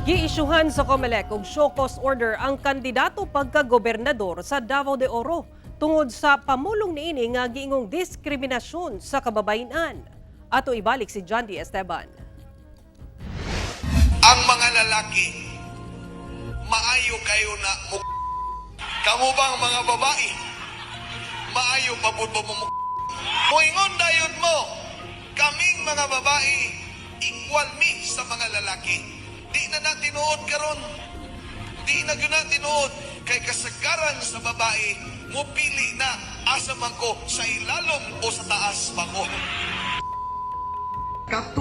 Giisyuhan sa COMELEC og show cause order ang kandidato pagka-gobernador sa Davao de Oro tungod sa pamulong niini nga giingong diskriminasyon sa kababayen-an. Ato ibalik si John D. Esteban. Ang mga lalaki, maayo kayo na mo. Kamo bang mga babae? Maayo pa pud ba mo? Moingon dayon mo, kaming mga babae, equal mi sa mga lalaki. Di na na tinuod karon. Di na gyud na tinuod kay kasagaran sa babae mo pili na asa man ko, sa ilalom o sa taas pa ko. 14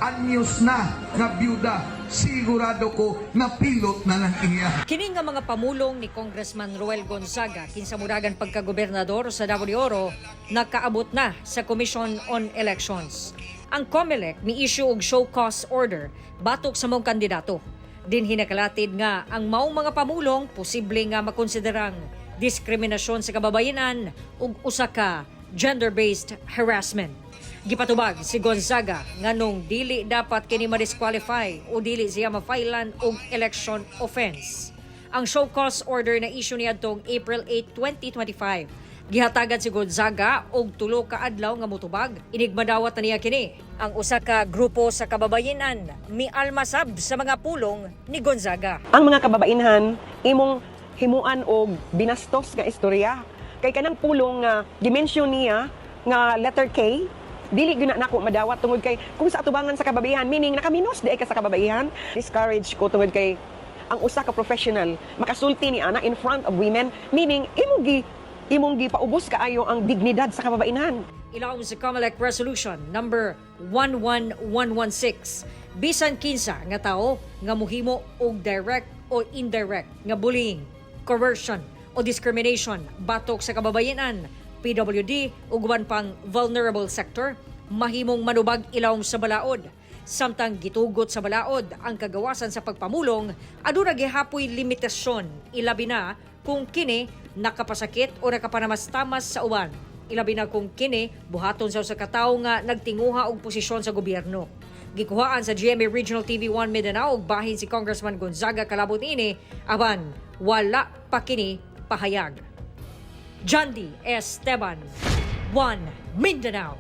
anyos na nga byuda, sigurado ko napilot na lang iya. Kini nga mga pamulong ni Congressman Ruel Gonzaga, kinsa muragan pagkagobernador sa Davao de Oro, nakaabot na sa Commission on Elections. Ang COMELEC mi-issue og show cause order batok sa maong kandidato. Dinhi nakalatid nga ang maong mga pamulong posible nga makonsiderang diskriminasyon sa kababayenan ug usa ka gender-based harassment. Gipatubag si Gonzaga nganong dili dapat kini ma-disqualify o dili siya ma-filean og election offense. Ang show cause order na issue niadtong April 8, 2025. Gihatagan si Gonzaga og 3 ka adlaw nga mutubag. Inig madawat na niya kini. Ang usa ka grupo sa kababayenan mialmasab sa mga pulong ni Gonzaga. Ang mga kababainhan imong himuan og binastos nga istorya kay kanang pulong nga gi-mention niya nga letter K, dili gyud na nako madawat tungod kay kung sa atubangan sa kababaihan, meaning nakaminos di ay ka sa kababaihan. Discourage ko tungod kay ang usa ka professional makasulti ni ana in front of women, meaning imong gi paubos kaayo ang dignidad sa kababainhan. Ilawom sa COMELEC Resolution number 11116, bisan kinsa nga tao nga muhimo og direct o indirect nga bullying, coercion o discrimination batok sa kababayenan, PWD ug uban pang vulnerable sector mahimong manubag ilawom sa balaod. Samtang gitugot sa balaod ang kagawasan sa pagpamulong, aduna gihapoy limitasyon, ilabi na kung kini nakapasakit o nakapanamastamas sa uban. Ilabi na kung kini buhaton sa usa ka tawo nga nagtinguha og posisyon sa gobyerno. Gikuhaan sa GMA Regional TV 1 Mindanao og bahin si Congressman Gonzaga kalabot ini, apan wala pa kini pahayag. Jandy Esteban, 1 Mindanao.